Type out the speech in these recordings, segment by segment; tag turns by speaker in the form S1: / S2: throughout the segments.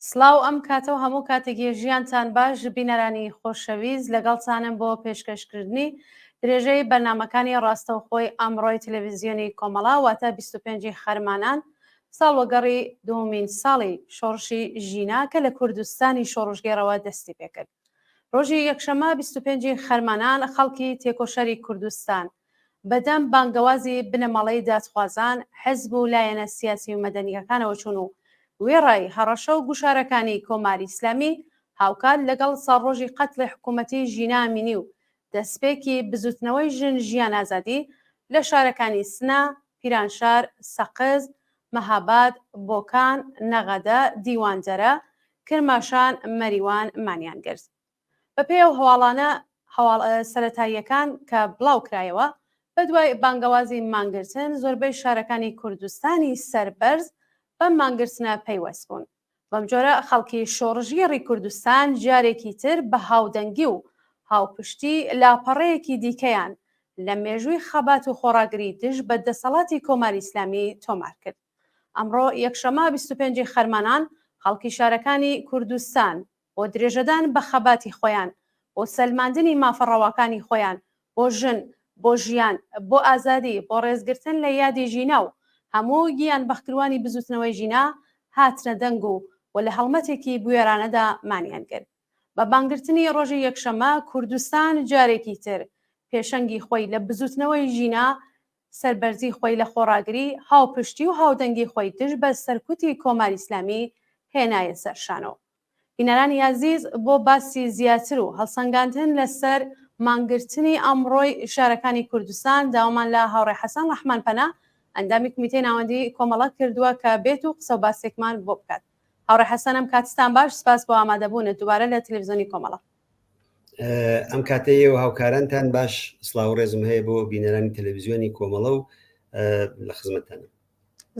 S1: سڵاو ئەم کاتە و هەموو کاتێکی ژیانتان باش بینەرانی خۆشەویست لەگەڵتانم بۆ پێشکەشکردنی درێژەی بەرنامەکانی ڕاستەوخۆی ئەمڕۆی تەلەڤیزیۆنی کۆمەڵە واتە 25 خەرمانان ساڵوەگەڕی دووەمین ساڵی شۆڕشی ژینا کە لە کوردستانی شۆڕشگێڕەوە دەستی پێکرد. ڕۆژی یەکشەممە 25 ی خەرمانان خەڵکی تێکۆشەری کوردستان بەدەم بانگەوازی بنەماڵەی دادخوازان، حزب و لایەنە سیاسی و مەدەنییەکانەوە چوون و وێڕای هەڕەشە و گوشارەکانی کۆماری ئیسلامی هاوکات لەگەڵ ساڵڕۆژی قەتڵی حکوومەتی ژینا ئەمینی و دەسپێکی بزووتنەوەی ژن ژیان ئازادی لە شارەکانی سنە، پیرانشار، سەقز، مەهاباد، بۆکان، نەغەدە، دیواندەرە، کرماشان، مەریوان مانیان گرت. بەپێی ئەو هەواڵانە هەواڵ سەرەتاییەکان کە بڵاو کرایەوە، بەدوای بانگەوازی مانگرتن زۆربەی شارەکانی کوردستانی سەربەرز بەم مانگرتنە پەیوەست بوون. بەمجۆرە خەڵکی شۆڕشگێڕی کوردستان جارێکی تر بە هاودەنگی و هاوپشتی لاپەڕەیەکی دیکەیان لە مێژووی خەبات و خۆڕاگری دژ بە دەسەڵاتی کۆماری ئیسلامی تۆمار کرد. ئەمڕۆ یەکشەممە 25 ی خەرمانان خەڵکی شارەکانی کوردستان بۆ درێژەدان بە خەباتی خۆیان، بۆ سەلماندنی مافە ڕەواکانی خۆیان، بۆ ژن، بۆ ژیان، بۆ ئازادی، بۆ ڕێزگرتن لە یادی ژینا و هەموو گیانبەختکروانی بزووتنەوەی ژینا هاتنە دەنگ و و لە هەڵمەتێکی بوێرانەدا مانیان گرت. بە بانگرتنی ڕۆژی یەکشەممە کوردستان جارێکی تر پێشەنگی خۆی لە بزووتنەوەی ژینا سەربەرزی خۆی لە خۆڕاگری، هاوپشتی و هاودەنگی خۆی دژ بە سەرکوتی کۆماری ئیسلامی هێنایە سەر شانۆ. بینەرانی ئازیز بۆ باسی زیاتر و هەڵسەنگاندن لەسەر مانگرتنی ئەمڕۆی شارەکانی کوردستان داوامان لە هاوڕێ حەسەن ڕەحمان پەنا ئەندامی کومیتەی ناوەندی کۆمەڵە کردووە کە بێت و قسە و باسێکمان بۆ بکات. هاوڕێ حەسەن ئەم کاتتان باش سپاس بۆ ئامادەبوونت دووبارە لە تەلەڤیزیۆنی کۆمەڵە.
S2: ئەم کاتەی ئێوە هاوکارانتان باش سڵاو ڕێزم هەیە بۆ بینەرانی تەلەڤیزیۆنی کۆمەڵە و لە خزمەتتانم.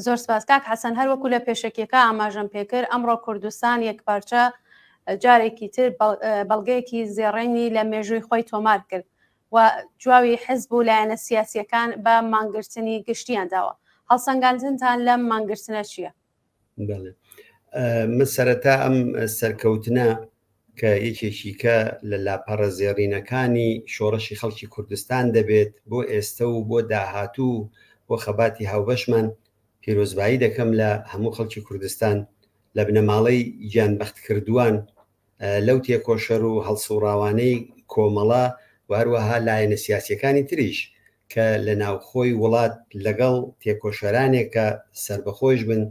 S1: زۆر سپاس کاک حەسەن هەر وەکو لە پێشەکیەکە ئاماژەم پێکرد ئەمڕۆ کوردستان یەکپارچە جارێکی تر بەڵگەیەکی زێڕێنی لە مێژووی خۆی تۆمار کرد و جواوی حزب و لایەنە سیاسیەکان بە مانگرتنی گشتیان داوە هەڵسەنگاندنتان لەم مانگرتنە چییە؟
S2: بەڵێ من سەرەتا ئەم سەرکەوتنە کە یەکێکی کە لە لاپەڕە زێڕینەکانی شۆڕشی خەڵکی کوردستان دەبێت بۆ ئێستە و بۆ داهاتوو و بۆ خەباتی هاوبەشمان پیرۆزبایی دەکەم لە هەموو خەڵکی کوردستان لە بنەماڵەی گیانبەختکردووان لەو تێکۆشەر و هەڵسوڕاوانەی کۆمەڵە و هەروەها لایەنە سیاسیەکانی تریش کە لە ناوخۆی وڵات لەگەڵ تێکۆشەرانێک کە سەربەخۆیش بن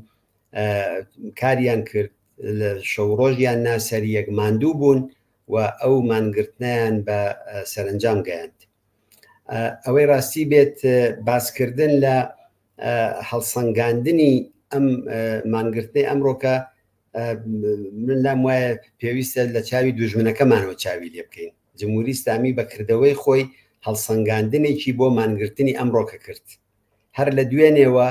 S2: کاریان کرد لە شەو ڕۆژیان نا سەریەک ماندوو بوون و ئەو مانگرتنیان بە سەرنجام گەیاند. ئەوەی ڕاستی بێت باسکردن لە هەڵسەنگاندنی ئەم مانگرتنەی ئەمڕۆکە من لام وایە پێویستە لە چاوی دوژمنەکەمانەوە چاوی لێ بکەین جمهوری ئیسلامی بە کردەوەی خۆی هەڵسەنگاندنێکی بۆ مانگرتنی ئەمڕۆکە کرد هەر لە دوێنێوە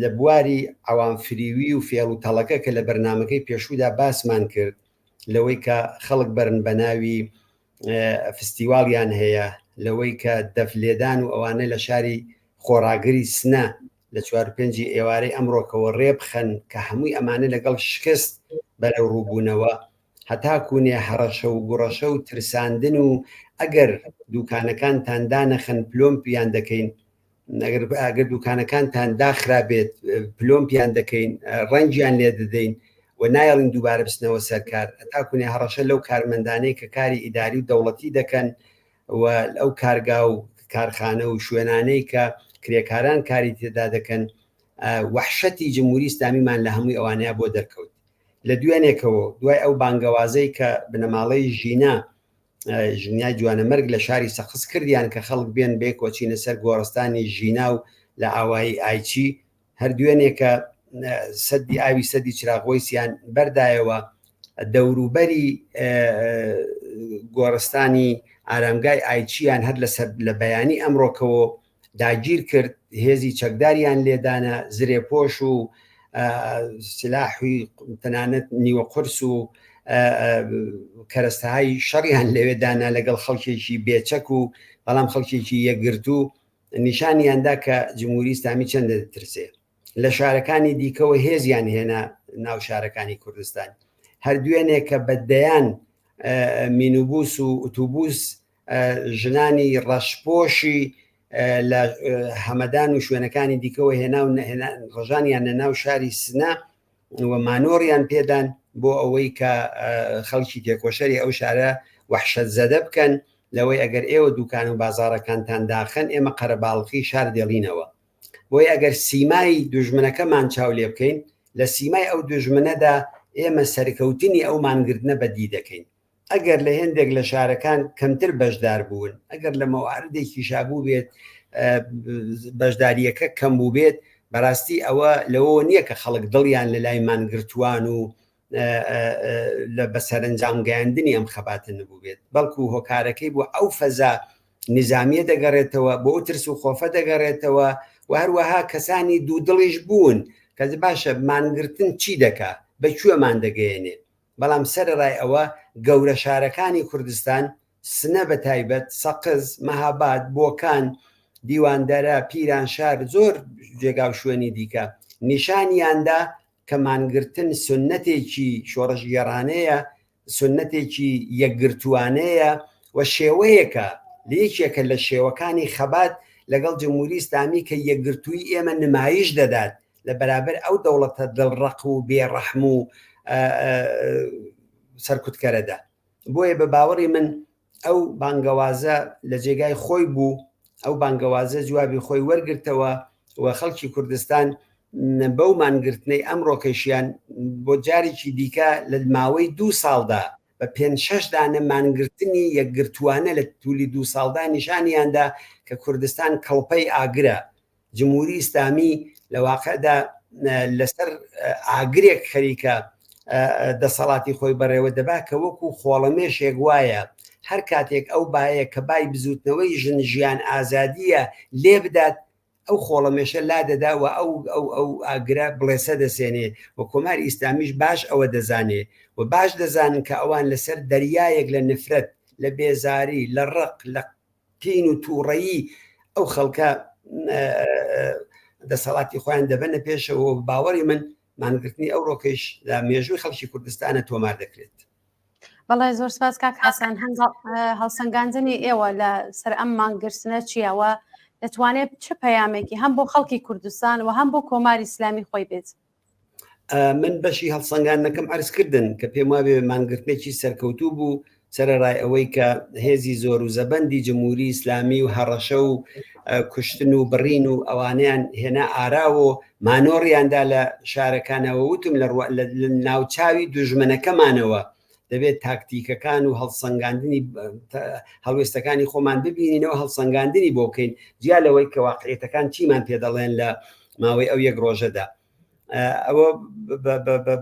S2: لە بواری عەوامفریوی و فێڵ و تەڵەکە کە لە بەرنامەکەی پێشوودا باسمان کرد لەوەی کە خەڵک بەرن بە ناوی فستیواڵیان هەیە لەوەی کە دەف لێدان و ئەوانە لە شاری خۆڕاگری سنە لە چوار پێنجی ئێوارەی ئەمڕۆکەوە ڕێبخەن کە هەمووی ئەمانە لەگەڵ شکست بەرەو ڕووبوونەوە هەتا کوونێ هەڕەشە و گوڕەشە و ترساندن و ئەگەر دوکانەکانتان دانەخەن پلۆمپیان دەکەین ئەگەر دوکانەکانتان داخرابێت پلۆمپیان دەکەین ڕەنگیان لێ دەدەین و نایڵین دووبارە بچنەوە سەرکار تاکوونێ هەڕەشە لەو کارمەندانەی کە کاری ئیداری و دەوڵەتی دەکەن و ئەو کارگا و کارخانە و شوێنانەی کە کرێکاران کاری تێدا دەکەن وەحشەتی جمهوری ئیسلامیمان لە هەمووی ئەوانەیە بۆ دەرکەوت لە دوێنێکەوە دوای ئەو بانگەوازەی کە بنەماڵەی ژینا ژنیای جوانەمەرگ لە شاری سەقز کردیان کە خەڵک بێن بێ کۆچینە سەر گۆڕستانی ژینا و لە ئاوایی ئایچی هەر دوێنێکە سەدی ئاوی سەدی چراغۆیسیان بەردایەوە دەوروبەری گۆڕستانی ئارامگای ئایچیان هەر لەسەر لە بەیانی ئەمڕۆکەوە داگیر کرد، هێزی چەکداریان لێدانە، زرێپۆش و سلاحی تەنانەت نیوە قورس و کەرەستەهای شەڕیان لەوێ دانا لەگەڵ خەڵکێکی بێچەک و بەڵام خەڵکێکی یەکگرتوو نیشانیاندا کە جمهوری ئیسلامی چەندە دەترسێ. لە شارەکانی دیکەوە هێزیان هێنا ناو شارەکانی کوردستان. هەر دوێنێ کە بە دەیان مینوبوس و ئوتوبوس ژنانی ڕەشپۆشی لە هەمەدان و شوێنەکانی دیکەوە هێنا و ڕژانیان لە ناو شاری سنە و مانۆڕیان پێدان بۆ ئەوەی کە خەڵکی تێکۆشەری ئەو شارە وەحشەت زەدە بکەن لەوەی ئەگەر ئێوە دوکان و بازاڕەکانتان داخەن ئێمە قەرەباڵغی شار دێڵینەوە. بۆیە ئەگەر سیمای دوژمنەکەمان چاو لێ بکەین لە سیمای ئەو دوژمنەدا ئێمە سەرکەوتنی ئەو مانگرتنە بەدی دەکەین. ئەگەر لە هێندێک لە شارەکان کەمتر بەشدار بوون، ئەگەر لە مەواردێکیشا بووبێت بەشدارییەکە کەم بووبێت، بەڕاستی ئەوە لەوەوە نییە کە خەڵک دڵیان لە لای مانگرتووان و لە بە سەرەنجام گەیاندنی ئەم خەباتە نەبووبێت، بەڵکو هۆکارەکەی بۆ ئەو فەزا نیزامییە دەگەڕێتەوە، بۆ ئەو ترس و خۆفە دەگەڕێتەوە و هەروەها کەسانی دوودڵیش بوون کە باشە مانگرتن چی دەکا، بە کوێمان دەگەیەنێ؟ بەڵام سەرەڕای ئەوە گەورە شارەکانی کوردستان، سنە بە تایبەت، سەقز، مەهاباد، بۆکان، دیواندەرە، پیرانشار، زۆر جێگا و شوێنی دیکە نیشانیان دا کە مانگرتن سوننەتێکی شۆڕشگێڕانەیە، سوننەتێکی یەکگرتووانەیە و شێوەیەکە لە یەکێکە لە شێوەکانی خەبات لەگەڵ جمهوری ئیسلامی کە یەکگرتوویی ئێمە نمایش دەدات لە بەرابەر ئەو دەوڵەتە دڵڕەق و بێڕەحم و سەرکوتکەرەدا. بۆیە بە باوەڕی من ئەو بانگەوازە لە جێگای خۆی بوو، ئەو بانگەوازە جوابی خۆی وەرگرتەوە و خەڵکی کوردستان بەو مانگرتنەی ئەمڕۆکەشیان بۆ جارێکی دیکە لە ماوەی دوو ساڵدا بە پێنج شەش دانە مانگرتنی یەکگرتووانە لە تولی دوو ساڵدا نیشانیاندا کە کوردستان کڵپەی ئاگرە جمهوری ئیسلامی لە واقعدا لەسەر ئاگرێک خەریکە دەسەڵاتی خۆی بەڕێوە دەبا کە وەکو خۆڵەمێشێک وایە هەر کاتێک ئەو بایە کە بای بزوتنەوەی ژن ژیان ئازادیە لێ بدات ئەو خۆڵەمێشە لا دەدا و ئەو ئەو ئەو ئاگرە بڵێسە دەسێنێ و کۆماری ئیسلامیش باش ئەوە دەزانێ و باش دەزانن کە ئەوان لەسەر دەریایەک لە نفرەت لە بێزاری لە ڕق لە کین و تووڕەیی ئەو خەڵکە دەسەڵاتی خۆیان دەبەنە پێشەوە و باوەڕی من مانگرتنی ئەو ڕۆکەیش لە مێژووی خەڵکی کوردستانە تۆمار دەکرێت.
S1: بەڵێ زۆر سپاس کاک حەسەن هەڵسەنگاندنی ئێوە لە سەر ئەم مانگرتنە چییە و دەتوانێت چ پەیامێکی هەم بۆ خەڵکی کوردستان و هەم بۆ کۆماری ئیسلامی خۆی بێت؟
S2: من بەشی هەڵسەنگاندنەکەم عەرز کردن کە پێم وابێ مانگرتنێکی سەرکەوتوو بوو سەرەڕای ئەوەی کە هێزی زۆر و زەبەندی جمهوری ئیسلامی و هەڕەشە و کوشتن و بڕین و ئەوانیان هێنا ئاراوە مانۆڕیاندا لە شارەکانەوە وتم لە ناوچاوی دوژمنەکەمانەوە دەبێت تاکتیکەکان و هەڵسەنگاندنی هەڵوێستەکانی خۆمان ببینینەوە هەڵسەنگاندنی بۆ بکەین جیا لەوەی کە واقعیەتەکان چیمان پێدەڵێن لە ماوەی ئەو یەک ڕۆژەدا ئەوە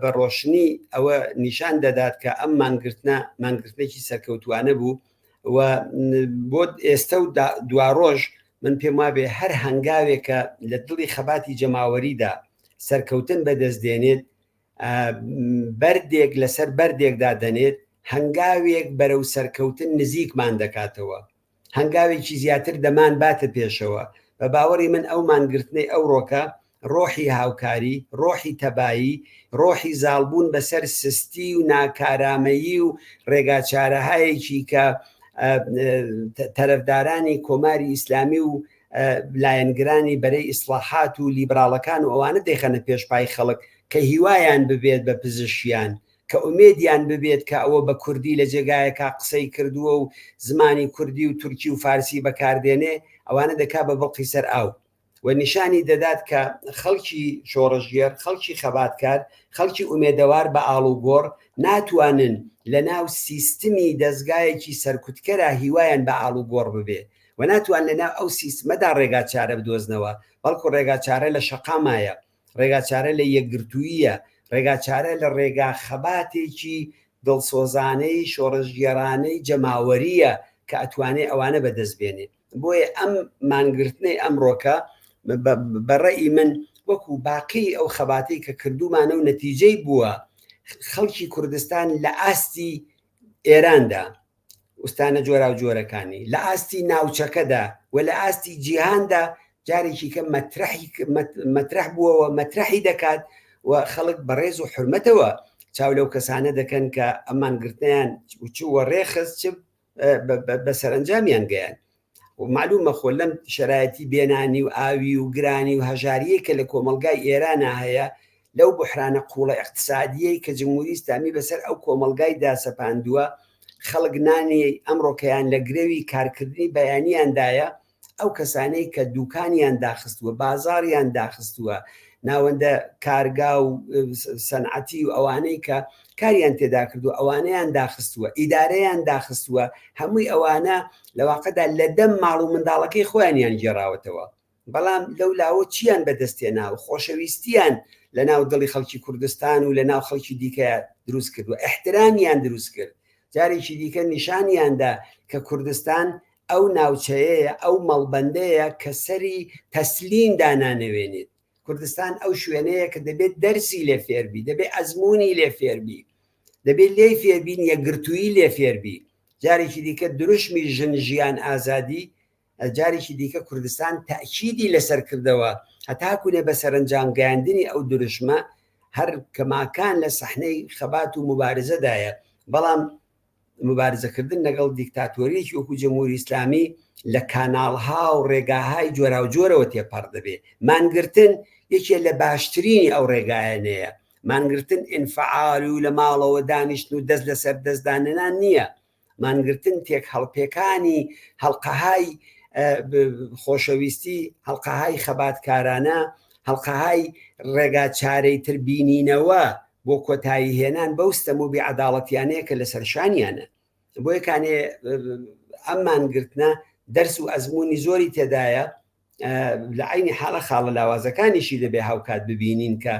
S2: بە ڕۆشنی ئەوە نیشان دەدات کە ئەم مانگرتنە مانگرتنێکی سەرکەوتوانە بوو و بۆ ئێستا و دواڕۆژ من پێم وابێ هەر هەنگاوێکە لە دڵی خەباتی جەماوەریدا سەرکەوتن بەدەست دێنێت بەردێک لەسەر بەردێکدا دەنێت هەنگاوێک بەرەو سەرکەوتن نزیکمان دەکاتەوە هەنگاوێکی زیاتر دەمان باتە پێشەوە. بە باوەڕی من ئەو مانگرتنەی ئەوڕۆکە ڕۆحی هاوکاری، ڕۆحی تەبایی، ڕۆحی زاڵبوون بەسەر سستی و ناکارامەیی و ڕێگاچارەهایەکی کە تەرەفدارانی کۆماری ئیسلامی و لایەنگرانی بەرەی ئیسڵاحات و لیبراڵەکان و ئەوانە دەیخەنە پێش پای خەڵک کە هیوایان ببێت بە پزیشکیان کە ئومێدیان ببێت کە ئەوە بە کوردی لە جێگایەکا قسەی کردووە و زمانی کوردی و تورکی و فارسی بەکار دێنێ، ئەوانە دەکا بە بڵقی سەر ئاو و نیشانی دەدات کە خەڵکی شۆڕشگێڕ، خەڵکی خەباتکار، خەڵکی ئومێدەوار بە ئاڵوگۆڕ ناتوانن لە ناو سیستمی دەزگایەکی سەرکوتکەرا هیوایان بە ئاڵوگۆڕ ببێ و ناتوان لە ناو ئەو سیستمەدا ڕێگاچارە بدۆزنەوە، بەڵکو ڕێگاچارە لە شەقامایە. ڕێگاچارە لە یەکگرتووییە، ڕێگاچارە لە ڕێگا خەباتێکی دڵسۆزانەی شۆڕشگێڕانەی جەماوەرییە کە ئەتوانێ ئەوانە بەدەست بێنێ. بۆیە ئەم مانگرتنەی ئەمڕۆکە بە ڕەئی من وەکو باقی ئەو خەباتەی کە کردوومانە و نەتیجەی بووە خەڵکی کوردستان لە ئاستی ئێراندا ئوستانە جۆراوجۆرەکانی لە ئاستی ناوچەکەدا و لە ئاستی جیهاندا. جارێکی کە مەترەحی مەترەح بووەوە مەترەحی دەکات و خەڵک بەڕێز و حرمەتەوە چاو لەو کەسانە دەکەن کە ئەمان گرتنیان چ وەڕێخست چ بە سەرەنجامیان گەیان و معلومە خۆ لەم شەرایەتی بێنانی و ئاوی و گرانی و هەژاریەی کە لە کۆمەڵگای ئێرانە هەیە لەو بحرانە قوڵە اقتصادیەی کە جمهوری ئیسلامی بەسەر ئەو کۆمەڵگای داسەپاندووە خەڵک نانی ئەمڕۆکەیان لە گرەوی کارکردنی بەیانیاندایە ئەو کەسانەی کە دوکانیان داخستووە، بازاڕیان داخستووە، ناوەندە کارگا و سەنعەتی و ئەوانەی کە کاریان تێدا کردووە ئەوانەیان داخستووە، ئیدارەیان داخستووە، هەمووی ئەوانە لە واقعدا لە دەم ماڵ و منداڵەکەی خۆیانیان گێڕاوەتەوە. بەڵام لەو لاوە چیان بەدەست هێناوە؟ خۆشەویستیان لە ناو دڵی خەڵکی کوردستان و لە ناو خەڵکی دیکە دروست کردووە، ئیحترامیان دروست کرد. جارێکی دیکە نیشانیاندا کە کوردستان ئەو ناوچەیەیە، ئەو مەڵبەندەیە کە سەری تەسلیم دانانەوێنێت. کوردستان ئەو شوێنەیە کە دەبێت دەرسی لێ فێربی، دەبێت ئەزموونی لێ فێربی، دەبێت لێی فێربین یەکگرتوویی لێ فێربی. جارێکی دیکە دروشمی ژن ژیان ئازادی جارێکی دیکە کوردستان تەئکیدی لەسەر کردەوە هەتاکوونێ بە سەرەنجام گەیاندنی ئەو دروشمە هەر کەماکان لە سەحنەی خەبات و موبارزەدایە بەڵام مبارزەکردن لەگەڵ دیکتاتۆریەکی وەکو جمهوری ئیسلامی لە کاناڵها و ڕێگاهای جۆراوجۆرەوە تێپەڕ دەبێ. مانگرتن یەکێ لە باشترینی ئەو ڕێگایانەیە. مانگرتن ئینفعال و لە ماڵەوە دانیشتن و دەست لەسەر دەست دانەنان نییە. مانگرتن تێکهەڵپێکانی هەڵقەهای خۆشەویستی، هەڵقەهای خەباتکارانە، هەڵقەهای ڕێگا چارەی تر بینینەوە بۆ کۆتایی هێنان بەو ستەم و بێعەداڵەتیانەیە کە لەسەر شانیانە. بۆیە کانێ ئەم مانگرتنە دەرس و ئەزموونی زۆری تێدایە لە عینی حاڵە خاڵە لاوازەکانیشی دەبێ هاوکات ببینین کە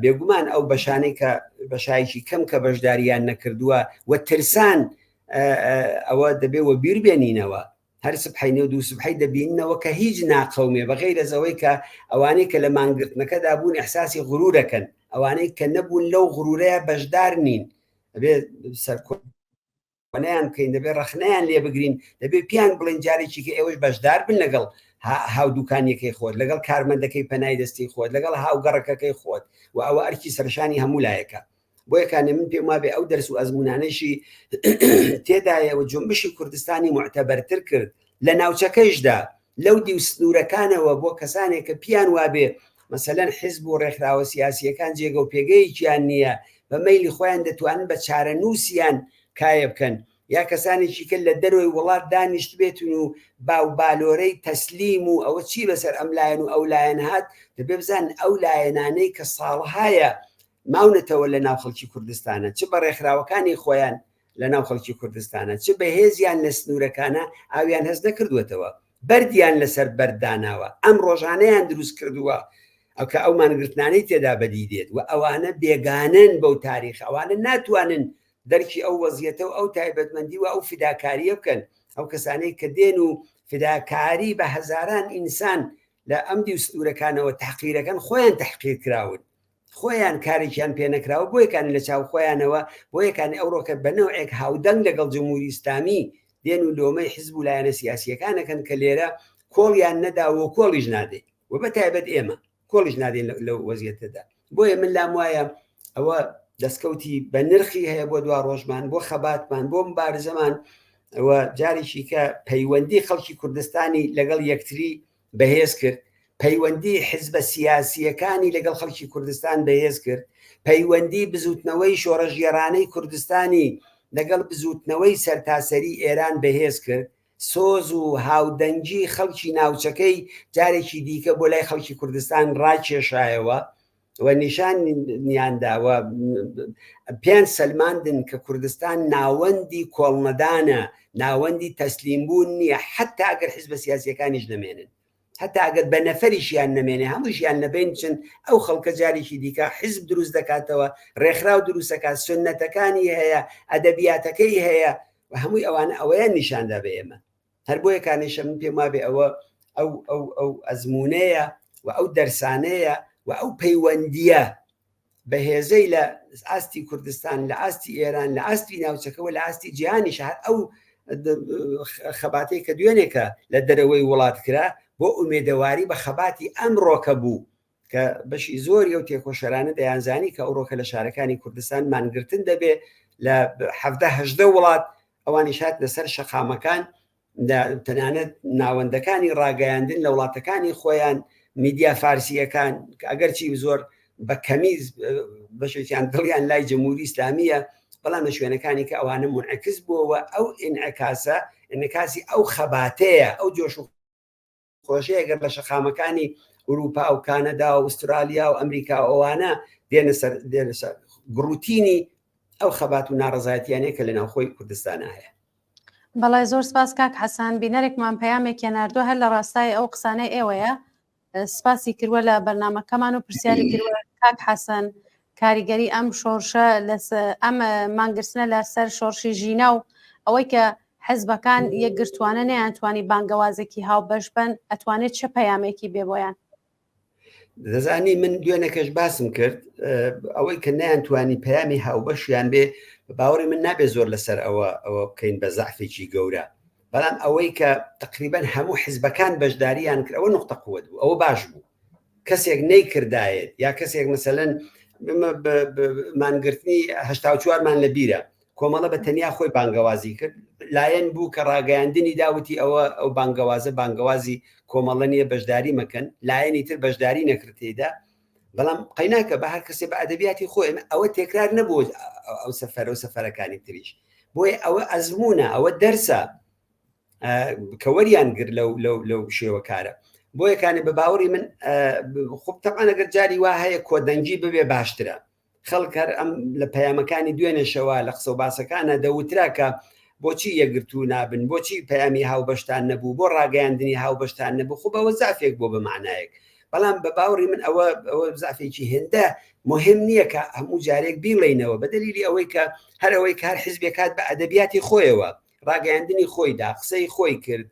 S2: بێگومان ئەو بەشانەی کە بەشایکی کەم کە بەشداریان نەکردووە و ترسان ئەوە دەبێ وە بیر بێنینەوە هەر سبحەینێ و دوو سبحەی دەبیننەوە کە هیچ ناقەومێ بە غەیرەز ئەوەی کە ئەوانەی کە لە مانگرتنەکەدا بوون ئیحساسی غرورەکەن ئەوانەی کە نەبوون لەو غرورەیە بەشدار نین دەبێ سەرکۆنەیان بکەین دەبێ ڕەخنەیان لێ بگرین دەبێ پیان بڵێن جارێکی کە ئێوەش بەشدار بن لەگەڵ هاودوکانیەکەی خۆت لەگەڵ کارمەندەکەی پەنای دەستی خۆت لەگەڵ هاوگەڕەکەکەی خۆت و ئەوە ئەرکی سەرشانی هەموو لایەکە بۆیە کانێ من پێم وابێ ئەو دەرس و ئەزمونانەشی تێدایە و جنبشی کوردستانی معتەبەرتر کرد لە ناوچەکەیشدا لەو دیو سنوورەکانەوە بۆ کەسانێک کە پیان وابێ مەسەلەن حزب و ڕێکخراوە سیاسیەکان جێگە و پێگەیەکیان نییە بە مەیلی خۆیان دەتوانن بە چارەنووسیان کایە بکەن یا کەسانێکی کە لە دەرەوەی وڵات دانیشتبێتن و باوبالۆرەی تەسلیم و ئەوە چی بەسەر ئەم لایەن و ئەو لایەن هات دەبێ بزان ئەو لایەنانەی کە ساڵهایە ماونەتەوە لە ناو خەڵکی کوردستانە چ بە ڕێکخراوەکانی خۆیان لە ناو خەڵکی کوردستانە چ بەهێزیان لە سنوورەکانە ئاویان هەست نەکردووەتەوە بەردیان لەسەر بەرد داناوە ئەم ڕۆژانەیان دروست کردووە ئەو کە ئەو مانگرتنانەی تێدا بەدی دێت و ئەوانە بێگانەن بەو تاریخ ئەوانە ناتوانن دەرکی ئەو وەزیەتە و ئەو تایبەتمەندی و ئەو فیداکاریە بکەن ئەو کەسانەی کە دێن و فیداکاری بە هەزاران ئینسان لە ئەم دیو سنوورەکانەوە تحقیرەکەن خۆیان تحقیر کراون خۆیان کارێکیان پێ نەکراوە بۆیەکان لە چاو خۆیانەوە بۆیەکانی ئەوڕۆکە بە نەوعێک هاودەنگ لەگەڵ جمهوری ئیسلامی دێن و لۆمەی حزب و لایەنە سیاسیەکانەکەن کە لێرە کۆڵیان نەداوە و کۆڵیش نادەین و بە تایبەت ئێمە کۆڵیش نادەین لەو وەزیەتەدا بۆیە من لام وایە ئەوە دەستکەوتی بە نرخی هەیە بۆ دوا ڕۆژمان بۆ خەباتمان بۆ مبارزەمان و جارێکی کە پەیوەندی خەڵکی کوردستانی لەگەڵ یەکتری بەهێز کرد، پەیوەندی حزبە سیاسییەکانی لەگەڵ خەڵکی کوردستان بەهێز کرد، پەیوەندی بزووتنەوەی شۆڕشگێڕانەی کوردستانی لەگەڵ بزووتنەوەی سەرتاسەری ئێران بەهێز کرد، سۆز و هاودەنگی خەڵکی ناوچەکەی جارێکی دیکە بۆ لای خەڵکی کوردستان ڕاکێشایەوە. و نیشانیان دا و پێیان سەلماندن کە کوردستان ناوەندی کۆڵنەدانە، ناوەندی تەسلیمبوون نییە، حەتا ئەگەر حیزبە سیاسییەکانیش نەمێنن، حەتا ئەگەر بە نەفەریشیان نەمێنێ، هەمووشیان لەبەین بچن، ئەو خەڵکە جارێکی دیکە حیزب دروست دەکاتەوە، ڕێکخراو دروست دەکات، سوننەتەکانی هەیە، ئەدەبیاتەکەی هەیە و هەمووی ئەوانە ئەوەیان نیشاندا بە ئێمە. هەر بۆیە کانیشە من پێم وابێ ئەوە ئەو ئەو ئەو ئەزمونەیە و ئەو دەرسانەیە و ئەو پەیوەندیە بەهێزەی لە ئاستی کوردستان لە ئاستی ئێران لە ئاستی ناوچەکەەوە لە ئاستی جیهانیش هەر ئەو خەباتەی کە دوێنێکە لە دەرەوەی وڵات کرا بۆ ئومێدەواری بە خەباتی ئەمڕۆکە بوو کە بەشی زۆری ئەو تێکۆشەرانە دەیانزانی کە ئەوڕۆکە لە شارەکانی کوردستان مانگرتن دەبێ لە حەڤدە هەژدە وڵات ئەوانیش هاتنە سەر شەقامەکان تەنانەت ناوەندەکانی ڕاگەیاندن لە وڵاتەکانی خۆیان میدیا فارسیەکان ئەگەرچی زۆر بە کەمی بەشێکیان دڵیان لای جمهوری ئیسلامیە بەڵام لە شوێنەکانی کە ئەوانە منعکس بووەوە ئەو ئینعکاسە ئینعکاسی ئەو خەباتەیە ئەو جۆش و خۆشەیە گەر لە شەقامەکانی ئوروپا و کانەدا و ئوسترالیا و ئەمریکا و ئەوانە دێنە سەر دێنە سەر گڕوتینی ئەو خەبات و ناڕەزایەتیانەیە کە لە ناوخۆی کوردستانە هەیە.
S1: بەڵێ زۆر سپاس کاک حەسەن بینەرێکمان پەیامێکی ناردووە هەر لە ڕاستای ئەو قسانەی ئێوەیە سپاسی کردووە لە بەرنمەکەمان و پرسیاری کردووە کاک حەسەن کاریگەری ئەم شۆڕشە ئەم مانگرتنە لە سەر شۆڕشی ژینا و ئەوەی کە حزبەکان یەکگرتوانە نەیانتوانی بانگەوازێکی هاوبەش بن ئەتوانێت چه پەیامێکی بێ بۆیان؟
S2: دەزانی من دوێنەکەش باسم کرد ئەوەی کە نەیانتوانی پەیامی هاوبەشیان بێ باوەڕی من نابێ زۆر لەسەر ئەوە ئەوە بکەین بە زەعفێکی گەورە بەڵام ئەوەی کە تقریبان هەموو حزبەکان بەشداریان کرد ئەوە نقطە قوت بوو ئەوە باش بوو کەسێک نەیکردایەت یا کەسێک مەسەلەن مانگرتنی هەشتا چوارمان لە بیرە کۆمەڵە بە تەنیا خۆی بانگەوازی کرد لایەن بوو کە ڕاگەیاندنی داوتی ئەوە ئەو بانگەوازە بانگەوازی کۆمەڵە نییە بەشداری مەکەن لایەنی تر بەشداری نەکرد تێدا بەڵام قەیناکە بە هەر کەسێ بە ئەدەبیاتی خۆی ئەوە تێکرار نەبوو ئەو سەفەرە و سەفەرەکانی تریش بۆیە ئەوە ئەزمونە ئەوە دەرسە کە وەریان گر لەو لەو لەو شێوەکارە بۆیە کانێ بە باوەڕی من خۆ تەبعەن ئەگەر جاری وا هەیە کۆدەنگی ببێ باشترە خەڵک هەر ئەم لە پەیامەکانی دوێنێشەوە لە قسە و باسەکانە دەوترا کە بۆچی یەکگرتوو نابن بۆچی پەیامی هاوبەشتان نەبوو بۆ ڕاگەیاندنی هاوبەشتان نەبوو خۆ بەوە زافێک بۆ بە معنایەک بەڵام بە باوەڕی من ئەوە ئەوە زافێکی هێندە مهم نییە کە هەموو جارێک بیڵێینەوە بە دەلیلی ئەوەی کە هەر ئەوەی کار حزبێکات بە ئەدەبیاتی خۆیەوە ڕاگەیاندنی خۆی دا، قسەی خۆی کرد،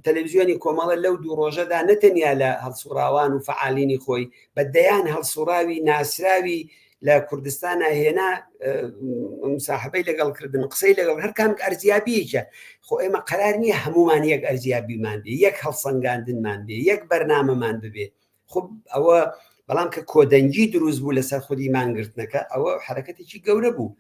S2: تەلەڤیزیۆنی کۆمەڵە لەو دوو ڕۆژەدا نەتەنیا لە هەڵسوڕاوان و فەعالینی خۆی بە دەیان هەڵسوڕاوی ناسراوی لە کوردستانە هێنا مساحبەی لەگەڵ کردن قسەی لەگەڵ هەر کام ئەرزیابیەکە خۆ ئێمە قەرار نییە هەمومان یەک ئەرزیابیمان بێ یەک هەڵسەنگاندنمان بێ یەک بەرنامەمان ببێ خۆ ئەوە بەڵام کە کۆدەنگی دروست بوو لەسەر خودی مانگرتنەکە ئەوە حرەکەتێکی گەورە بوو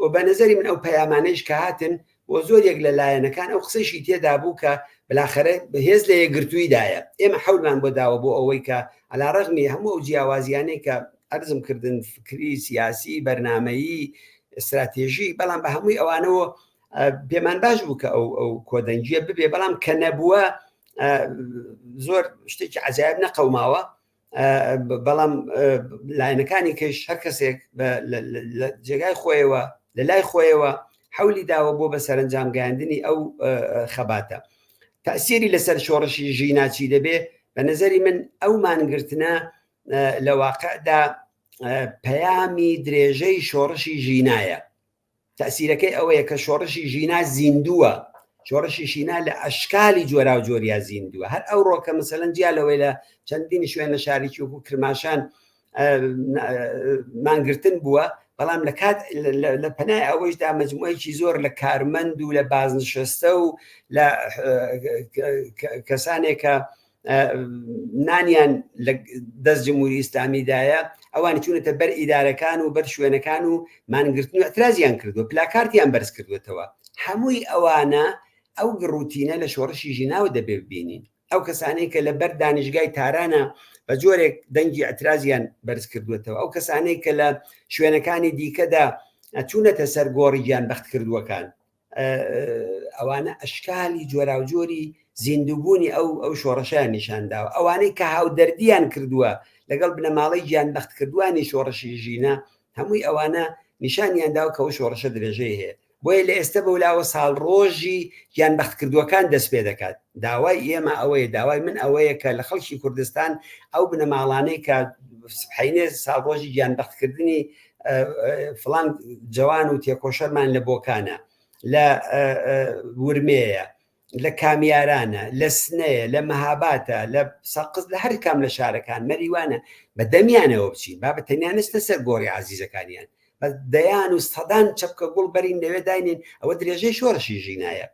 S2: و بە نظری من ئەو پەیامانەیش کە هاتن بۆ زۆر یەک لە لایەنەکان ئەو قسەشی تێدا بوو کە بلاخرە هێز لە یەکگرتوویدایە ئێمە حەولمان بۆ داوە بۆ ئەوەی کە علا ڕەغمی هەموو ئەو جیاوازیانەی کە ئەرزم کردن فکری سیاسی بەرنمەیی استراتێژی بەڵام بە هەمووی ئەوانەوە پێمان باش بوو کە ئەو ئەو کۆدەنگیە ببێ بەڵام کە نەبووە زۆر شتێکی عجایب نەقەوماوە بەڵام لایەنەکانی کەش هەر کەسێک لە جێگای خۆیەوە لە لای خۆیەوە حەولی داوە بۆ بە سەرنجام گەیاندنی ئەو خەباتە تەسیری لەسەر شۆڕشی ژینا چی دەبێ بە نظری من ئەو مانگرتنە لە واقعدا پەیامی درێژەی شۆڕشی ژینایە تەئسیرەکەی ئەوەیە کە شۆڕشی ژینا زیندووە، شۆڕشی ژینا لە ئەشکالی جۆراوجۆریا زیندووە. هەر ئەوڕۆکە مەسەلەن جیا لەوەی لە چەندین شوێن لە شارێکی وەکوو کرماشان مانگرتن بووە، بەڵام لە کات لە پەنای ئەوەیشدا مەجموعەیەکی زۆر لە کارمەند و لە بازنشەستە و لە کەسانێک کە نانیان لە دەست جمهوری ئیسلامیدایە ئەوانی چوونەتە بەر ئیدارەکان و بەر شوێنەکان و مانگرتن و اعترازیان کردووە پلاکارتیان بەرز کردوێتەوە هەمووی ئەوانە ئەو گڕوتینە لە شۆڕشی ژیناوە دەبێ ببینین ئەو کەسانەی کە لە بەر دانیشگای تارانە بە جۆرێک دەنگی اعترازیان بەرز کردوێتەوە ئەو کەسانەی کە لە شوێنەکانی دیکەدا چوونەتە سەر گۆڕی گیان بەخت کردووەکان ئەوانە ئەشکالی جۆراوجۆری زیندووبوونی ئەو ئەو شۆڕشیان نیشانداوە ئەوانەی کە هاودەردیان کردووە لەگەڵ بنەماڵەی گیان بەختکردوانی شۆڕشی ژینە هەمووی ئەوانە نیشانیان داوە کە ئەو شۆڕشە درێژەی هەیە بۆیە لە ئێستا بەولاوە ساڵ ڕۆژی گیان بەختکردووەکان دەست پێ دەکات داوای ئێمە ئەوەیە داوای من ئەوەیە کە لە خەڵکی کوردستان ئەو بنەماڵانەی کە سبحینێ ساڵ ڕۆژی گیان بەختکردنی فڵان جوان و تێکۆشەرمان لە بۆکانە لە ورمێیە لە کامیارانە لە سنەیە لە مەهاباتە لە سەقز لە هەر کام لە شارەکان مەریوانە بە دەمیانەوە بچین با بە تەنیا نەچنە سەر گۆڕی عزیزەکانیان. بە دەیان و سەدان چەپکە گوڵ بەرین لەوێ داینێن ئەوە درێژەی شۆڕشی ژینایە.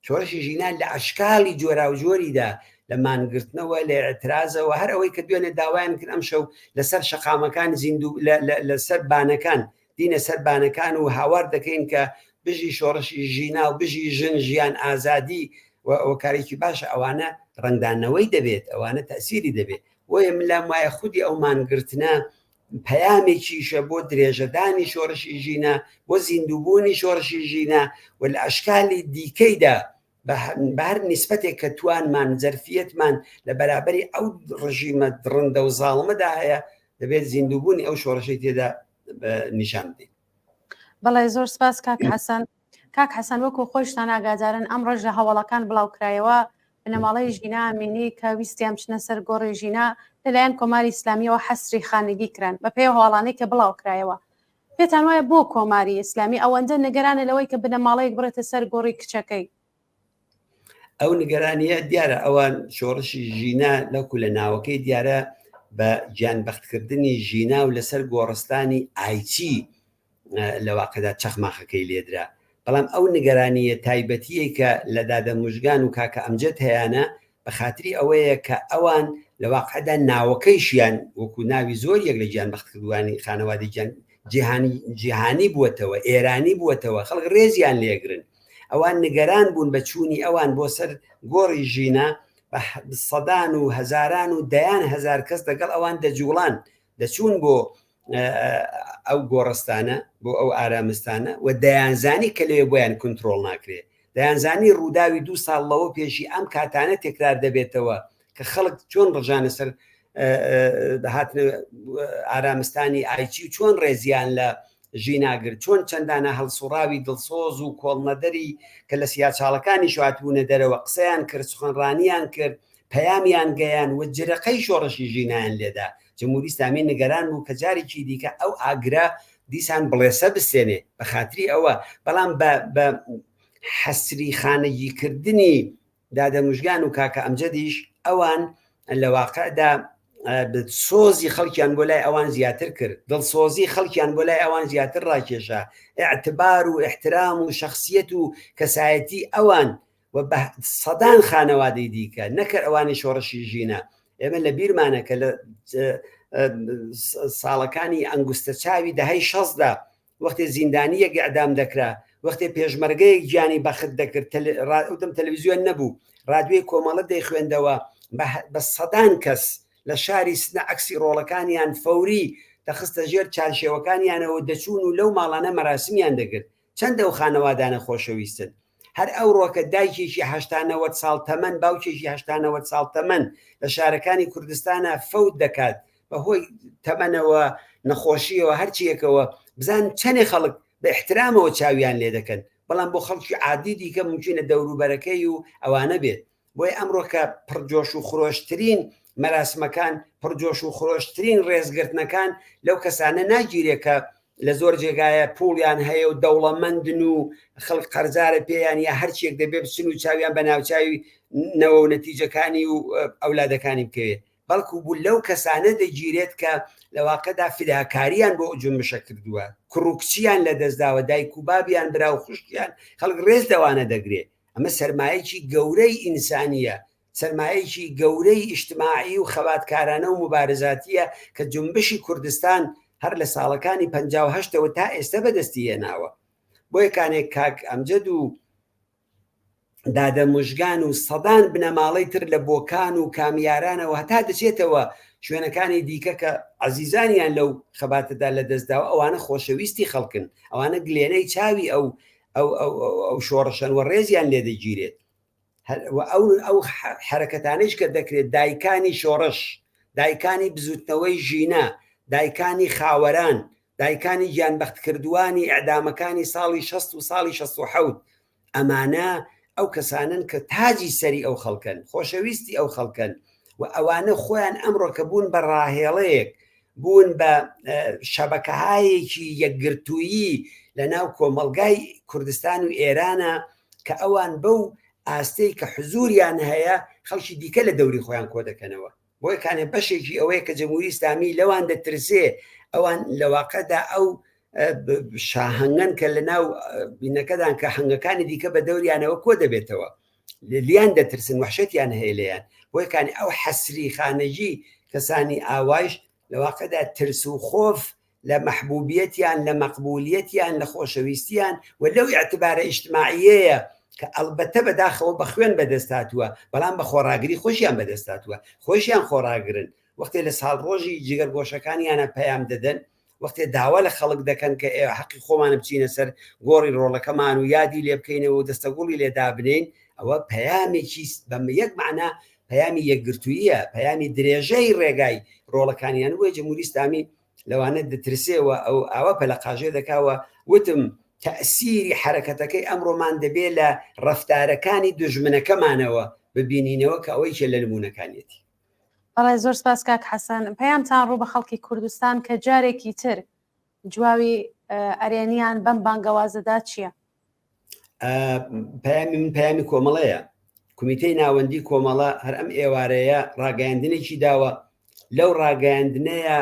S2: شۆڕشی ژینا لە ئەشکالی جۆراوجۆریدا لە مانگرتنەوە لە ئیعترازەوە هەر ئەوەی کە دوێنێ داوایان کرد ئەمشەو لەسەر شەقامەکان زیندوو لەسەر بانەکان دینە سەر بانەکان و هاوار دەکەین کە بژی شۆڕشی ژینا و بژی ژن ژیان ئازادی و ئەوە کارێکی باشە ئەوانە ڕەنگدانەوەی دەبێت ئەوانە تەسیری دەبێت بۆیە من لام وایە خودی ئەو مانگرتنە پەیامێکیشە بۆ درێژەدانی شۆڕشی ژینا، بۆ زیندووبوونی شۆڕشی ژینا و لە ئەشکالی دیکەیدا بە هەر نیسبەتێک کە توانمان، زەرفیەتمان لە بەرابەری ئەو ڕژیمە دڕندە و زاڵمەدا هەیە، دەبێت زیندووبوونی ئەو شۆڕشەی تێدا نیشان بدەین.
S1: بەڵێ زۆر سپاس کاک حەسەن. کاک حەسەن وەکو خۆشتان ئاگادارن ئەمڕۆش لە هەواڵەکان بڵاوکرایەوە بنەماڵەی ژینا ئەمینی کە ویستیان بچنە سەر گۆڕی ژینا لەلایەن کۆماری ئیسلامیەوە حەسری خانگی کران بە پێی هەواڵانەی کە بڵاوکرایەوە پێتان وایە بۆ کۆماری ئیسلامی ئەوەندە نگەرانە لەوەی کە بنەماڵەیەک بڕێتە سەر گۆڕی کچەکەی؟
S2: ئەو نیگەرانیە دیارە ئەوان شۆڕشی ژینا لەکو لە ناوەکەی دیارە بە گیانبەختکردنی ژینا و لەسەر گۆڕستانی ئایچی لە واقعدا چەخماخەکەی لێدرا بەڵام ئەو نیگەرانییە تایبەتیەی کە لە دادە موژگان و کاکە ئەمجەد هەیانە بە خاتری ئەوەیە کە ئەوان لە واقعدا ناوەکەیشیان وەکو ناوی زۆر یەک لە گیانبەختکردوانی خانەوادەی گیان جیهانی جیهانی بووەتەوە ئێرانی بووەتەوە خەڵک ڕێزیان لێگرن ئەوان نیگەران بوون بە چوونی ئەوان بۆ سەر گۆڕی ژینا بە سەدان و هەزاران و دەیان هەزار کەس دەگەڵ ئەوان دەجوڵان دەچوون بۆ ئەو گۆڕستانە بۆ ئەو ئارامستانە و دەیانزانی کە لەوێ بۆیان کنترۆڵ ناکرێ دەیانزانی ڕووداوی دوو ساڵ لەوە پێشی ئەم کاتانە تکرار دەبێتەوە کە خەڵک چۆن ڕژانە سەر هاتنە ئارامستانی ئایچی و چۆن ڕێزیان لە ژیناگر چۆن چەندانە هەڵسوڕاوی دڵسۆز و کۆڵنەدەری کە لە سیاچاڵەکانی شاتبوونە دەرەوە قسەیان کرد سخنڕانیان کرد پەیامیان گەیان و جرەقەی شۆڕشی ژینایان لێدا، جمهوری ئیسلامی نگەران بوو کە جارێکی دیکە ئەو ئاگرە دیسان بڵێسە بستێنێ بە خاتری ئەوە، بەڵام بە بە حەسری خانەگی کردنی دادە موژگان و کاکە ئەمجەدیش ئەوان لە واقعدا سۆزی خەڵکیان بۆ لای ئەوان زیاتر کرد، دڵسۆزی خەڵکیان بۆ لای ئەوان زیاتر ڕاکێشا، ئیعتبار و ئیحترام و شەخسیەت و کەسایەتی ئەوان و بە سەدان خانەوادەی دیکە نەکەر ئەوانی شۆڕشی ژینە ئێمە لە بیرمانە کە لە ساڵەکانی ئەنگوستە چاوی دەهەی شەستدا وەختێ زیندانیەک ئەعدام دەکرا وەختێ پێشمەرگەیەک گیانی بەخت دەکرد ئەودەم تەلەڤیزیۆن نەبوو رادیۆی کۆمەڵە دەیخوێندەوە بە سەدان کەس لە شاری سنە عەکسی ڕۆڵەکانیان فەوری دەخستە ژێر چارشێوەکانیانەوە دەچوون و لەو ماڵانە مەراسمیان دەگرت چەند ئەو خانەوادانە خۆشەویستن هەر ئەوڕۆکە دایکێکی 80 90 ساڵ تەمەن باوکێکی 80 90 ساڵ تەمەن لە شارەکانی کوردستانە فەوت دەکات بەهۆی تەمەنەوە نەخۆشیەوە هەرچیەکەوە بزان چەنێ خەڵک بە احترامەوە چاویان لێ دەکەن بەڵام بۆ خەڵکی عادی دیکە ممکنە دەوروبەرەکەی و ئەوانە بێت بۆیە ئەمڕۆ کە پڕجۆش و خرۆشترین مەراسمەکان، پڕجۆش و خرۆشترین ڕێزگرتنەکان لەو کەسانە ناگیرێ کە لە زۆر جێگایە پوڵیان هەیە و دەوڵەمەندن و خەڵک قەرزارە پێیان یا هەرچیەک دەبێ بچن و چاویان بە ناوچوی نەوە و نەتیجەکانی و ئەولادەکانی بکەوێت بەڵکو بوو لەو کەسانە دەگیرێت کە لە واقعدا فیداکاریان بۆ جونبشە کردووە کوڕ و کچیان لەدەستداوە دایک و بابیان برا و خوشکیان خەڵک ڕێز لەوانە دەگرێت ئەمە سەرمایەکی گەورەی ئینسانییە، سەرمایەکی گەورەی ئیجتماعی و خەباتکارانە و موبارزاتییە کە جونبشی کوردستان هەر لە ساڵەکانی 58 ەوە تا ئێستە بەدەستی هێناوە. بۆیە کانێک کاک ئەمجەد و دادە موژگان و سەدان بنەماڵەی تر لە بۆکان و کامیارانەوە هەتا دەچێتەوە شوێنەکانی دیکە کە عەزیزانیان لەو خەباتەدا لەدەستداوە ئەوانە خۆشەویستی خەڵکن، ئەوانە گلێنەی چاوی ئەو ئەو ئەو ئەو شۆڕشەن و ڕێزیان لێ دەگیرێت ئەو ئەو حرەکەتانەیش کە دەکرێت دایکانی شۆڕش دایکانی بزوتنەوەی ژینا دایکانی خاوەران دایکانی گیانبەختکردوانی ئەعدامەکانی ساڵی 60 و ساڵی 16 ئەمانە ئەو کەسانن کە تاجی سەری ئەو خەڵکەن خۆشەویستی ئەو خەڵکەن و ئەوانە خۆیان ئەمڕۆ کە بوون بە ڕاهێڵەیەک بوون بە شەبەکەهایەکی یەکگرتوویی لە ناو کۆمەڵگای کوردستان و ئێرانە کە ئەوان بەو ئاستەی کە حزوریان هەیە خەڵکی دیکە لە دەوری خۆیان کۆ دەکەنەوە بۆیە کانێ بەشێکی ئەوەیە کە جمهوری ئیسلامی لەوان دەترسێ ئەوان لە واقعدا ئەو شاهەنگەن کە لە ناو بینەکەدان کە هەنگەکانی دیکە بە دەوریانەوە کۆ دەبێتەوە لیان دەترسن وحشەتیان هەیە لێیان بۆیەکانی ئەو حەسری خانەگی کەسانی ئاوایش لە واقعدا ترس و خۆف لە مەحبوبیەتیان لە مەقبولیەتیان لە خۆشەویستیان و لەو ئیعتبارە ئیجتماعیەیە کە ئەڵبەتە بەداخەوە بە خوێن بەدەست هاتووە بەڵام بە خۆڕاگری خۆشیان بەدەست هاتووە خۆشیان خۆڕاگرن وەختێ لە ساڵڕۆژی جگەرگۆشەکانیانە پەیام دەدەن وەختێ داوا لە خەڵک دەکەن کە ئێ حەقی خۆمانە بچینە سەر گۆڕی ڕۆڵەکەمان و یادی لێ بکەینەوە و دەستەگوڵی لێ دابنێین ئەوە پەیامێکی بە یەک مەعنا پەیامی یەکگرتوویە پەیامی درێژەی ڕێگای ڕۆڵەکانیان بۆیە جمهوری ئیسلامی لەوانە دەترسێ و ئەو ئاوا پەلەقاژێ دەکاوە وتم تەئسیری حەرەکەتەکەی ئەمڕۆمان دەبێ لە ڕەفتارەکانی دوژمنەکەمانەوە ببینینەوە کە ئەوەی کێ لە نموونەکانیەتی.
S1: بەڵێ زۆر سپاس کاک حەسەن. پەیامتان ڕوو بە خەڵکی کوردستان کە جارێکی تر جواوی ئەرێنیان بەم بانگەوازەدا چییە؟
S2: پەیامی من پەیامی کۆمەڵەیە. کومیتەی ناوەندی کۆمەڵە هەر ئەم ئێوارەیە ڕاگەیاندنێکی داوە لەو ڕاگەیاندنەیە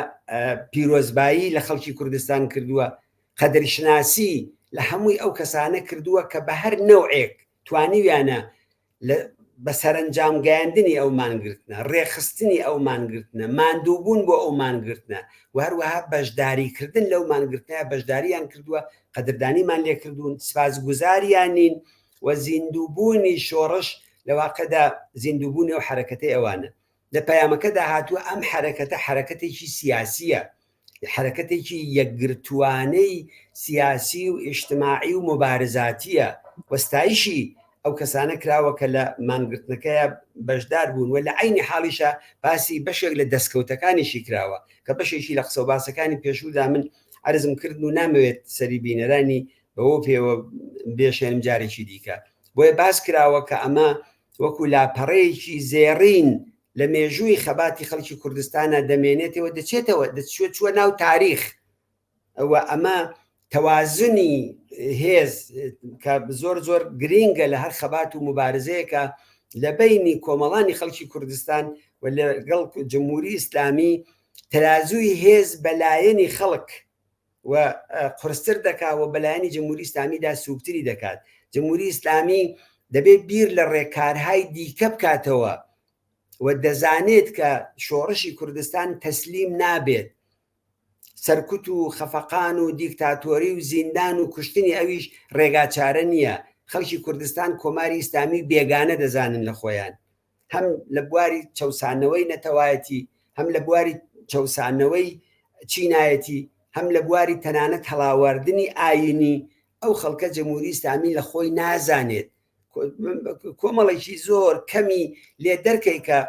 S2: پیرۆزبایی لە خەڵکی کوردستان کردووە قەدرشناسی لە هەمووی ئەو کەسانە کردووە کە بە هەر نەوعێک توانیویانە لە بە سەرەنجام گەیاندنی ئەو مانگرتنە، ڕێکخستنی ئەو مانگرتنە، ماندووبوون بۆ ئەو مانگرتنە و هەروەها بەشداریکردن لەو مانگرتنە بەشداریان کردووە، قەدردانیمان لێکردوون، سپاسگوزاریانین و زیندووبوونی شۆڕش لە واقعدا زیندووبوونی ئەو حەرەکەتەی ئەوانە. لە پەیامەکەدا هاتووە ئەم حەرەکەتە حەرەکەتێکی سیاسییە، حەرەکەتێکی یەکگرتووانەی سیاسی و ئیجتماعی و موبارزاتییە و ستایشی ئەو کەسانە کراوە کە لە مانگرتنەکەیا بەشدار بوون و لە عەینی حاڵیشا باسی بەشێک لە دەسکەوتەکانیشی کراوە کە بەشێکی لە قسەوباسەکانی پێشوودا من عەرزم کردن و نامەوێت سەری بینەرانی بەوە پێوە بێشێنم جارێکی دیکە بۆیە باس کراوە کە ئەمە وەکو لاپەڕەیەکی زێڕین لە مێژووی خەباتی خەڵکی کوردستانە دەمێنێتەوە دەچێتەوە دەچوە چوە ناو تاریخ و ئەمە تەوازنی هێز کە زۆر زۆر گرینگە لە هەر خەبات و مبارزەیەکە لە بینی کۆمەڵانی خەڵکی کوردستان و لەگەڵ جمهوری ئیسلامی تەرازووی هێز بەلایەنی خەڵک و قورستر دەکا و بەلایەنی جمهوری ئیسلامیدا سووکتری دەکات. جمهوری ئیسلامی دەبێت بیر لە ڕێکارهای دیکە بکاتەوە و دەزانێت کە شۆڕشی کوردستان تەسلیم نابێت. سەرکوت و خەفەقان و دیکتاتۆری و زیندان و کوشتنی ئەویش ڕێگاچارە نییە. خەڵکی کوردستان کۆماری ئیسلامی بێگانە دەزانن لە خۆیان. هەم لە بواری چەوسانەوەی نەتەوایەتی هەم لە بواری چەوسانەوەی چینایەتی هەم لە بواری تەنانەت هەڵاواردنی ئاینی ئەو خەڵکە جمهوری ئیسلامی لە خۆی نازانێت کۆمەڵێکی زۆر کەمی لێ دەرکەی کە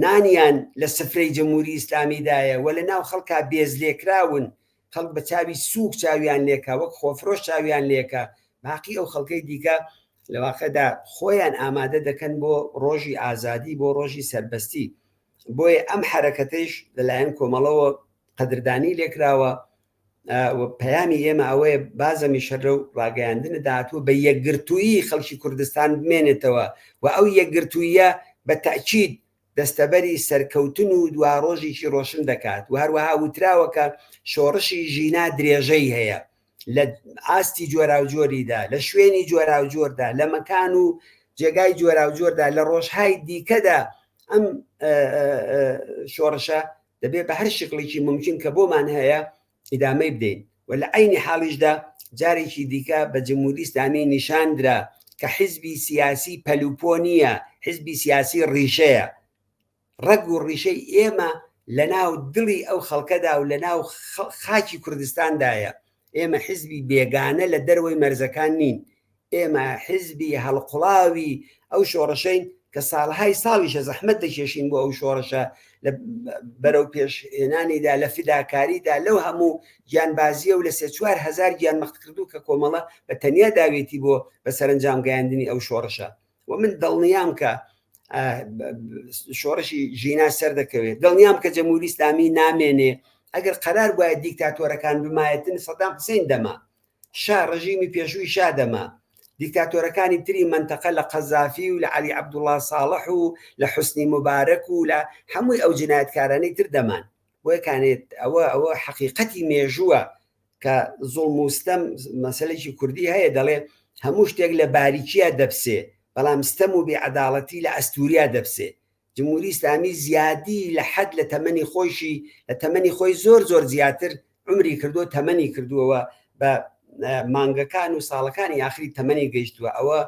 S2: نانیان لە سفرەی جمهوری ئیسلامیدایە و لە ناو خەڵکا بێزلێکراون خەڵک بە چاوی سووک چاویان لێکا وەک خۆفرۆش چاویان لێکا باقی ئەو خەڵکەی دیکە لە واقعدا خۆیان ئامادە دەکەن بۆ ڕۆژی ئازادی بۆ ڕۆژی سەربەستی بۆیە ئەم حەرەکەتەیش لەلایەن کۆمەڵەوە قەدردانی لێکراوە و پەیامی ئێمە ئەوەیە بازەمی شەرە و ڕاگەیاندنە داهاتوو بە یەکگرتوویی خەڵکی کوردستان بمێنێتەوە و ئەو یەکگرتوویە بە تەئکید دەستەبەری سەرکەوتن و دواڕۆژێکی ڕۆشن دەکات و هەروەها وتراوە کە شۆڕشی ژینا درێژەی هەیە لە ئاستی جۆراوجۆریدا، لە شوێنی جۆراوجۆردا، لە مەکان و جێگای جۆراوجۆردا، لە ڕۆژهای دیکەدا ئەم شۆڕشە دەبێت بە هەر شکڵێکی مومکین کە بۆمان هەیە ئیدامەی بدەین و لە عەینی حاڵیشدا جارێکی دیکە بە جمهوری ئیسلامی نیشان درا کە حیزبی سیاسی پەلوپۆ نییە، حیزبی سیاسی ڕیشەیە. ڕەگ و ڕیشەی ئێمە لە ناو دڵی ئەو خەڵکەدا و لە ناو خاکی کوردستاندایە. ئێمە حیزبی بێگانە لە دەرەوەی مەرزەکان نین. ئێمە حیزبی هەڵقوڵاوی ئەو شۆڕشەین کە ساڵهای ساڵیشە زەحمەت دەکێشین بۆ ئەو شۆڕشە لە بەرەو پێشهێنانیدا لە فیداکاریدا لەو هەموو گیانبازیە و لە سێ 4000 گیان مەختکردوو کە کۆمەڵە بە تەنیا داوێتی بۆ بە سەرەنجام گەیاندنی ئەو شۆڕشە و من دڵنیام کە شۆڕشی ژینا سەردەکەوێت دڵنیام کە جەمهوری ئیسلامی نامێنێ ئەگەر قەرار بوایە دیکتاتۆرەکان بمایەتن سەدام حسین دەما شا ڕژیمی پێشووی شا دەما دیکتاتۆرەکانی تری مەنتەقە لە قەزافی و لە عەلی عەبدوڵا ساڵح و لە حوسنی موبارەک و لە هەمووی ئەو جنایەتکارانەی تر دەمان بۆیە کانێت ئەوە ئەوە حەقیقەتی مێژووە. کە زوڵم و ستەم مەسەلێکی کوردی هەیە دەڵێ هەموو شتێک لە باریکیە دەپسێ بەڵام ستەم و بێعەداڵەتی لە ئەستوریا دەپسێ جمهوری ئیسلامی زیادی لە حەد لە تەمەنی خۆیشی لە تەمەنی خۆی زۆر زۆر زیاتر عمری کردو تەمەنی کردووەوە بە مانگەکان و ساڵەکانی ئاخری تەمەنی گەیشتووە ئەوە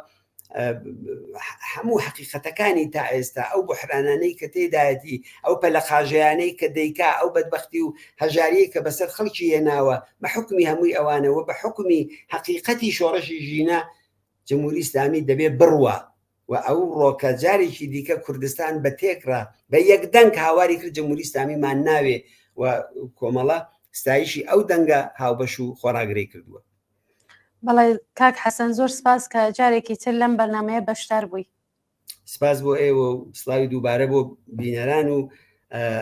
S2: هەموو حەقیقەتەکانی تا ئێستا ئەو بحرانانەی کە تێدایەتی ئەو پەلەقاژەیانەی کە دەیکا ئەو بەدبختی و هەژاریە کە بەسەر خەڵکی هێناوە بە حکومی هەمووی ئەوانەوە بە حکومی حەقیقەتی شۆڕشی ژینا جمهوری ئیسلامی دەبێ بڕوا و ئەو ڕۆکە جارێکی دیکە کوردستان بە تێکڕا بە یەک دەنگ هاواری کرد جمهوری ئیسلامیمان ناوێ و کۆمەڵە ستایشی ئەو دەنگە هاوبەش و خۆڕاگرەی کردووە.
S1: بەڵێ کاک حەسەن زۆر سپاس کە جارێکی تر لەم بەرنمەیە بەشدار بووی.
S2: سپاس بۆ ئێوە و سڵاوی دووبارە بۆ بینەران و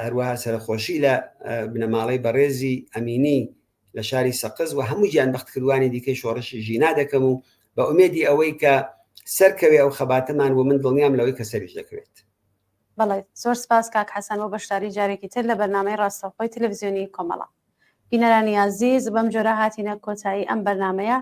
S2: هەروەها سەرەخۆشی لە بنەماڵەی بەڕێزی ئەمینی لە شاری سەقز و هەموو گیان بەختکردوانی دیکەی شۆڕشی ژینا دەکەم و بە ئومێدی ئەوەی کە سەرکەوێ ئەو خەباتەمان و من دڵنیام لەوەی کە سەریش دەکەوێت.
S1: بەڵێ زۆر سپاس کاک حەسەن بۆ بەشداری جارێکی تر لە بەرنامەی ڕاستەوخۆی تەلەڤزیۆنی کۆمەڵە. بینەرانی ئازیز بەم جۆرە هاتینە کۆتایی ئەم بەرنامەیە.